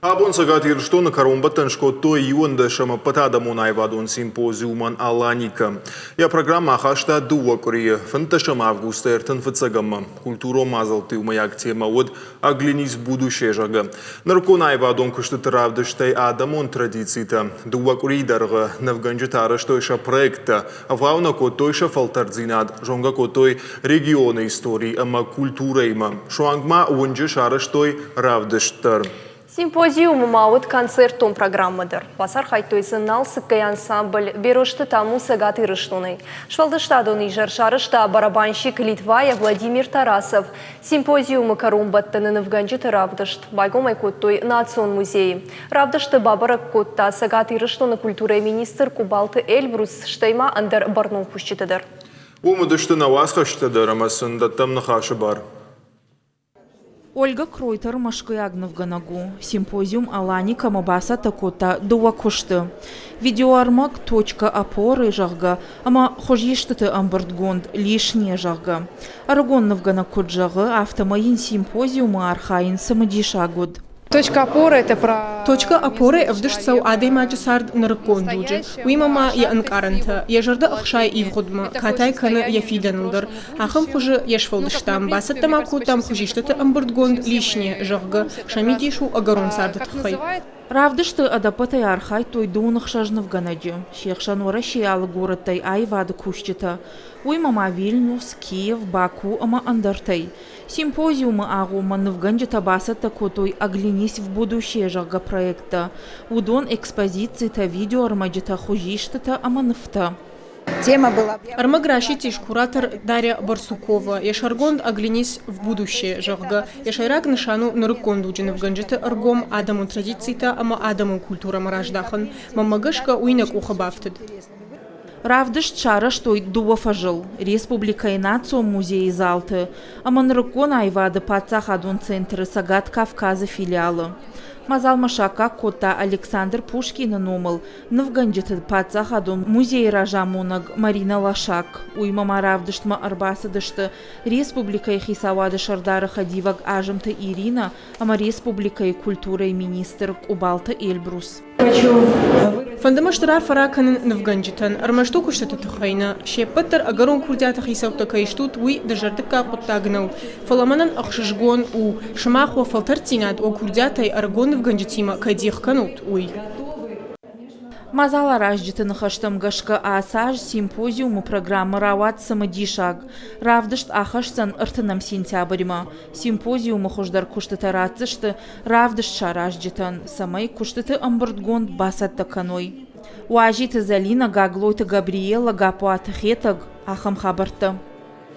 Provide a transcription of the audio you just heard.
Абон Цӕгат Ирыстоны кӕронбӕттӕн скодтой иуӕндӕсӕм ӕппӕтадӕмон аивадон симпозиумӕн «Аланика». Йӕ программӕ ахаста дыууӕ къуырийы, фынддӕсӕм августы ӕртын фыццӕгӕммӕ. Культурон мадзӕлтты иумӕйаг темӕ уыд «Оглянись в будущее», зӕгъгӕ. Нырыккон аивадон куыстыты равдыстӕй адӕмон традицитӕ. Дыууӕ къуырийы дӕргъы нывгӕнджытӕ арӕзтой сӕ проекттӕ, ӕвгъау нӕ кодтой сӕ фӕлтӕрддзинад, зонгӕ кодтой регионы истори ӕмӕ культурӕимӕ. Суанг ма уынджы сарӕзтой равдыст дӕр. Симпозиумы ма уыд концертон программӕ дӕр. Бацархайдтой дзы Налцыккӕй ансамбль Берозты Таму Цӕгат Ирыстонӕй. Сфӕлдыстадон изӕр сарӕзта барабанщик Литвайӕ Владимир Тарасов. Симпозиумы кӕронбӕттӕны нывгӕнджыты равдыст байгом ӕй кодтой Национ музейы. Равдысты бабӕрӕг кодта Цӕгат Ирыстоны культурӕйы министр Къубалты Эльбрус, стӕй ма ӕндӕр бӕрнон кусджытӕ дӕр. Уым уыдысты нӕ уацхӕсджытӕ дӕр ӕмӕ сын дӕттӕм ныхасы бар. Ольга Кройтер мӕскуыйаг нывгӕнӕг у. Симпозиум «Аланикӕ»-мӕ бацӕттӕ кодта дыууӕ куысты. Видеоӕрмӕг «Точка опоры», зӕгъгӕ, ӕмӕ хуызистыты ӕмбырдгонд «Лишнее», зӕгъгӕ. Ӕрыгон нывгӕнӕг куыд зӕгъы, афтӕмӕй йын симпозиумы архайын цымыдисаг уыд. Точка опоры ӕвдыст цӕуы адӕймаджы цард нырыккон дуджы, уыимӕ ма йӕ ӕнкъарӕнтӕ, йӕ зӕрдӕ ӕхсайы ивгъуыдмӕ, катай кӕны йӕ фидӕныл дӕр. Ахӕм хуызы йӕ сфӕлдыстам, бацӕттӕ ма кодтам хуызистыты ӕмбырдгонд «Лишнее», зӕгъгӕ, сӕ мидис у ӕгӕрон царды тыххӕй. Равдысты ӕдӕппӕтӕй архайдтой дыууын ӕхсӕз нывгӕнӕджы, се хсӕн Уӕрӕсейы алы горӕттӕй аивады кусджытӕ, уыимӕ ма Вильнюс, Киев, Баку ӕмӕ ӕндӕртӕй. Симпозиумы агъоммӕ нывгӕнджытӕ бацӕттӕ кодтой «Оглянись в будущее», зӕгъгӕ, проекттӕ. Уыдон экспозицитӕ, видеоӕрмӕджытӕ, хуызистытӕ ӕмӕ нывтӕ. Ӕрмӕг расидтис куратор Дарья Барсукова. Йӕ сӕргонд «Оглянись в будущее», зӕгъгӕ, йӕ сӕйраг нысан у нырыккон дуджы нывгӕнджыты ӕргом адӕмон традицитӕ ӕмӕ адӕмон культурӕмӕ раздахын. Мӕнмӕ гӕсгӕ, уый нӕ къухы бафтыд. Равдыст сарӕзтой дыууӕ фӕзыл республикӕйы Национ музейы залты ӕмӕ нырыккон аивады паддзахадон центры Цӕгат Кавказы филиалы. Мадзалмӕ саккаг кодта Александр Пушкины номыл нывгӕнджыты паддзахадон музейы разамонӕг Марина Лошак. Уыимӕ ма равдыстмӕ ӕрбацыдысты республикӕйы хицауады сӕрдары хӕдивӕг Азымты Иринӕ ӕмӕ республикӕйы культурӕйы министр Къубалты Эльбрус. Фӕнды мӕ стыр арфӕ ракӕнын нывгӕнджытӕн, ӕрмӕст у куыстыты тыххӕй нӕ, се ппӕт дӕр ӕгӕрон курдиаты хицӕуттӕ кӕй стут, уый дызӕрдыггаг хъуыддаг нӕу. Фӕлӕ мӕнӕн ӕхсызгон у, сымах уӕ фӕлтӕрддзинад уӕ курдиатӕй ӕрыгон нывгӕнджытимӕ кӕй дих кӕнут, уый. Мадзаларазджыты ныхӕстӕм гӕсгӕ ацы аз симпозиумы программӕ рауад цымыдисаг. Равдыст ахӕсдзӕн ӕртынӕм сентябрьмӕ. Симпозиумы хуыздӕр куыстытӕ ратдзысты равдыст саразджытӕн, цӕмӕй куыстыты ӕмбырдгонд бацӕттӕ кӕной. Уазиты Зӕлинӕ, Гаглойты Габриэла, Гаппуаты Хетӕг, ахӕм хабӕрттӕ.